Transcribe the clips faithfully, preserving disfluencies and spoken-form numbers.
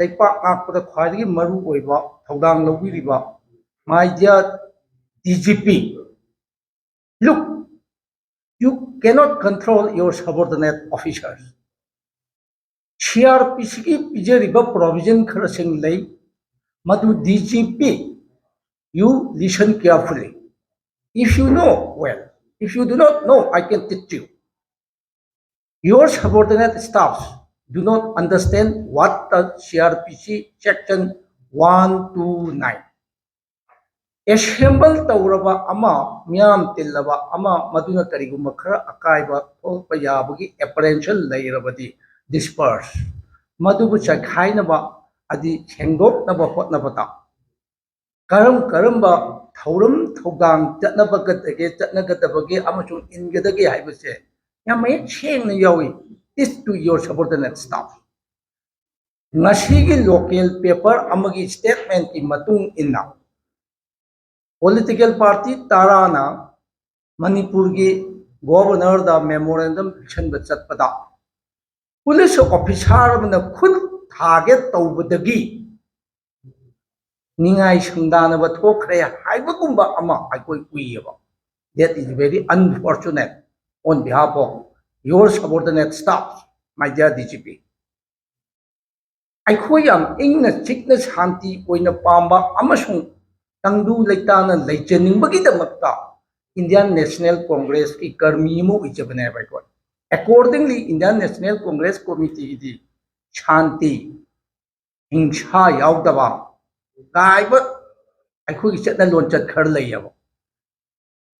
ꯂꯩꯄꯥꯛ ꯉꯥꯛꯄꯗ ꯈ꯭ꯋꯥꯏꯗꯒꯤ ꯃꯔꯨ ꯑꯣꯏꯕ ꯊꯧꯗꯥꯡ ꯂꯧꯕꯤꯔꯤꯕ my dear D G P, look, you cannot control your subordinate officers. C R P C ꯒꯤ ꯄꯤꯖꯔꯤꯕ provision ꯈꯔꯁꯤꯡ ꯂꯩ, ꯃꯗꯨ D G P, you listen carefully. If you know, well. If you do not know, I can teach you. Your subordinate staffs do not understand what the C R P C section one two nine. Assemble ꯇꯧꯔꯕ ꯑꯃ, ꯃꯤꯌꯥꯝ ꯇꯤꯜꯂꯕ ꯑꯃ, ꯃꯗꯨꯅ ꯀꯔꯤꯒꯨꯝꯕ ꯈꯔ ꯑꯀꯥꯏꯕ ꯊꯣꯛꯄ ꯌꯥꯕꯒꯤ apprehension ꯂꯩꯔꯕꯗꯤ, disperse, ꯃꯗꯨꯕꯨ ꯆꯈꯥꯏꯅꯕ, ꯑꯗꯤ ꯁꯦꯡꯗꯣꯛꯅꯕ ꯍꯣꯠꯅꯕꯗ ꯀꯔꯝ ꯀꯔꯝꯕ ꯊꯧꯔꯝ ꯊꯧꯗꯥꯡ ꯆꯠꯅꯕꯒꯗꯒꯦ, ꯆꯠꯅꯒꯗꯕꯒꯦ ꯑꯃꯁꯨꯡ ꯏꯟꯒꯗꯒꯦ ꯍꯥꯏꯕꯁꯦ ꯌꯥꯝ ꯃꯌꯦꯛ ꯁꯦꯡꯅ ꯌꯥꯎꯏ, teach to your subordinate staff. ꯉꯁꯤꯒꯤ local paper ꯑꯃꯒꯤ statement ꯀꯤ ꯃꯇꯨꯡ ꯏꯟꯅ, political party ꯇꯔꯥꯅ ꯃꯅꯤꯄꯨꯔꯒꯤ Governor ꯗ memorandum ꯄꯤꯁꯟꯕ ꯆꯠꯄꯗ, police officer ꯑꯃꯅ ꯈꯨꯠ ꯊꯥꯒꯦ ꯇꯧꯕꯗꯒꯤ ꯅꯤꯡꯉꯥꯏ ꯁꯪꯗꯥꯅꯕ ꯊꯣꯛꯈ꯭ꯔꯦ ꯍꯥꯏꯕꯒꯨꯝꯕ ꯑꯃ ꯑꯩꯈꯣꯏ ꯎꯏꯌꯦꯕ. That is very unfortunate on behalf of your subordinate staff, my dear D G P. ꯑꯩꯈꯣꯏ ꯌꯥꯝ ꯏꯪꯅ ꯆꯤꯛꯅ ꯁꯥꯟꯇꯤ ꯑꯣꯏꯅ ꯄꯥꯝꯕ ꯑꯃꯁꯨꯡ ꯇꯪꯗꯨ ꯂꯩꯇꯥꯅ ꯂꯩꯖꯅꯤꯡꯕꯒꯤꯗꯃꯛꯇ Indian National Congress ꯀꯤ ꯀꯔꯃꯤ ꯑꯃ ꯑꯣꯏꯖꯕꯅꯦꯕ ꯑꯩꯈꯣꯏ꯫ Accordingly, Indian National Congress Committee ꯒꯤꯗꯤ ꯁꯥꯟꯇꯤ, ꯍꯤꯡꯁꯥ ꯌꯥꯎꯗꯕ, ꯀꯥꯏꯕ ꯑꯩꯈꯣꯏꯒꯤ ꯆꯠꯅ ꯂꯣꯟꯆꯠ ꯈꯔ ꯂꯩꯌꯦꯕ꯫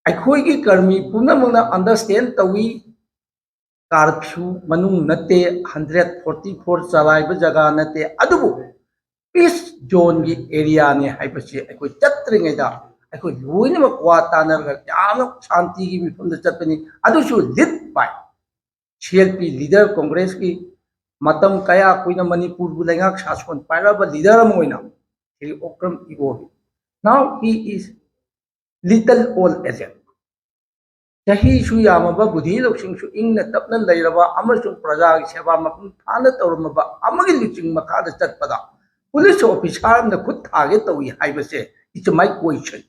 ꯑꯩꯈꯣꯏꯒꯤ ꯀꯔꯃꯤ ꯄꯨꯝꯅꯃꯛꯅ understand ꯇꯧꯏ, curfew ꯃꯅꯨꯡ ꯅꯠꯇꯦ, hundred forty four ꯆꯂꯥꯏꯕ ꯖꯒꯥ ꯅꯠꯇꯦ, ꯑꯗꯨꯕꯨ peace zone ꯒꯤ area ꯅꯤ ꯍꯥꯏꯕꯁꯤ ꯑꯩꯈꯣꯏ ꯆꯠꯇ꯭ꯔꯤꯉꯩꯗ ꯑꯩꯈꯣꯏ ꯂꯣꯏꯅꯃꯛ ꯋꯥ ꯇꯥꯅꯔꯒ ꯌꯥꯝꯅ ꯁꯥꯟꯇꯤꯒꯤ ꯃꯐꯝꯗ ꯆꯠꯄꯅꯤ꯫ ꯑꯗꯨꯁꯨ lead by C L P leader, Congress ꯀꯤ ꯃꯇꯝ ꯀꯌꯥ ꯀꯨꯏꯅ ꯃꯅꯤꯄꯨꯔꯕꯨ ꯂꯩꯉꯥꯛ ꯁꯥꯁꯣꯟ ꯄꯥꯏꯔꯛꯑꯕ leader ꯑꯃ ꯑꯣꯏꯅ Shri Okram Ibobi. Now he is little old aged. ꯆꯍꯤꯁꯨ ꯌꯥꯝꯃꯕ, ꯕꯨꯙꯤ ꯂꯧꯁꯤꯡꯁꯨ ꯏꯪꯅ ꯇꯞꯅ ꯂꯩꯔꯕ ꯑꯃꯁꯨꯡ ꯄ꯭ꯔꯖꯥꯒꯤ ꯁꯦꯕꯥ ꯃꯄꯨꯡ ꯐꯥꯅ ꯇꯧꯔꯝꯃꯕ ꯑꯃꯒꯤ ꯂꯨꯆꯤꯡ ꯃꯈꯥꯗ ꯆꯠꯄꯗ ꯄꯨꯂꯤꯁ ꯑꯣꯐꯤꯁꯥꯔ ꯑꯃꯅ ꯈꯨꯠ ꯊꯥꯒꯦ ꯇꯧꯏ ꯍꯥꯏꯕꯁꯦ, it's my question꯫